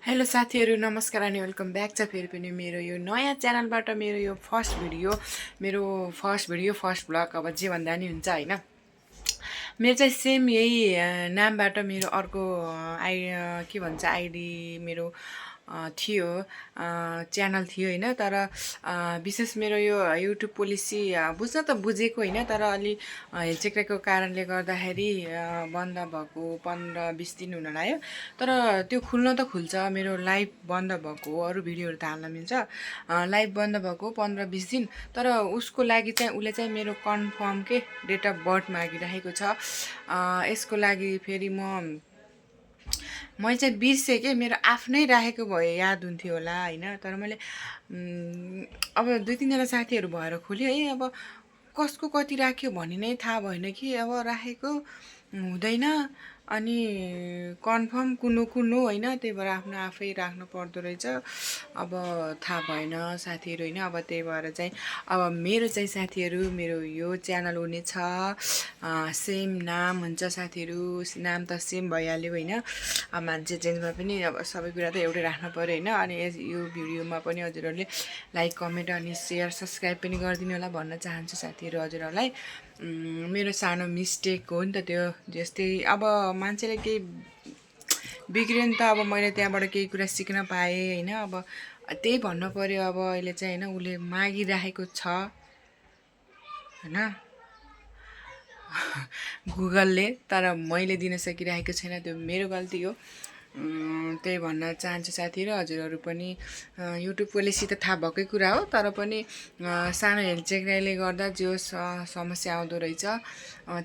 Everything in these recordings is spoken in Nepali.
हेलो साथीहरू नमस्कार अनि वेलकम ब्याक छ फेरि पनि मेरो यो नयाँ च्यानलबाट मेरो यो फर्स्ट भिडियो फर्स्ट ब्लग अब जे भन्दा नि हुन्छ हैन। मेरो चाहिँ सेम यही नामबाट मेरो अर्को के भन्छ आइडी मेरो थियो च्यानल थियो हैन। तर विशेष मेरो यो युट्युब पोलिसी बुझ्न त बुझेको हैन, तर अलि हेलचेक्राइको कारणले गर्दाखेरि बन्द भएको 15-20 दिन हुन लाग्यो। तर त्यो खुल्न त खुल्छ, मेरो लाइभ बन्द भएको अरू भिडियोहरू त हाल्न मिल्छ। लाइभ बन्द भएको 15-20 दिन, तर उसको लागि चाहिँ उसले चाहिँ मेरो कन्फर्म के डेट अफ बर्थ मागिरहेको छ। यसको लागि फेरि मैले चाहिँ बिर्सेँ के, मेरो आफ्नै राखेको भए याद हुन्थ्यो होला हैन। तर मैले अब 2-3 जना साथीहरू भएर खोल्यो है। अब कसको कति राख्यो भन्ने नै थाहा भएन कि अब राखेको हुँदैन अनि कन्फर्म कुनो हैन, त्यही भएर आफ्नो आफै राख्नु पर्दो रहेछ। अब थाहा भएन साथीहरू हैन। अब त्यही भएर चाहिँ अब मेरो चाहिँ साथीहरू मेरो यो च्यानल हुनेछ, सेम नाम हुन्छ साथीहरू, नाम त सेम भइहाल्यो हैन। अब मान्छे चेन्ज भए पनि अब सबै कुरा त एउटै राख्नु पर्यो हैन। अनि यो भिडियोमा पनि हजुरहरूले लाइक कमेन्ट अनि सेयर सब्सक्राइब पनि गरिदिनु होला भन्न चाहन्छु साथीहरू हजुरहरूलाई। मेरो सानो मिस्टेक हो नि त त्यो। जस्तै अब मान्छेले केही बिग्रियो नि त, अब मैले त्यहाँबाट केही कुरा सिक्न पाएँ हैन। अब त्यही भन्नु पर्यो। अब अहिले चाहिँ हैन उसले मागिराखेको छ हैन गुगलले, तर मैले दिन सकिरहेको छैन, त्यो मेरो गल्ती हो। त्यही भन्न चाहन्छु साथीहरू हजुरहरू पनि युट्युब पोलिसी त थाहा भएकै कुरा हो, तर पनि सानो हेलचेक्राइले गर्दा जो समस्या आउँदो रहेछ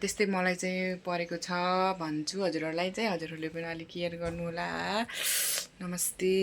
त्यस्तै मलाई चाहिँ परेको छ भन्छु हजुरहरूलाई चाहिँ। हजुरहरूले पनि अलिक केयर गर्नु होला। नमस्ते।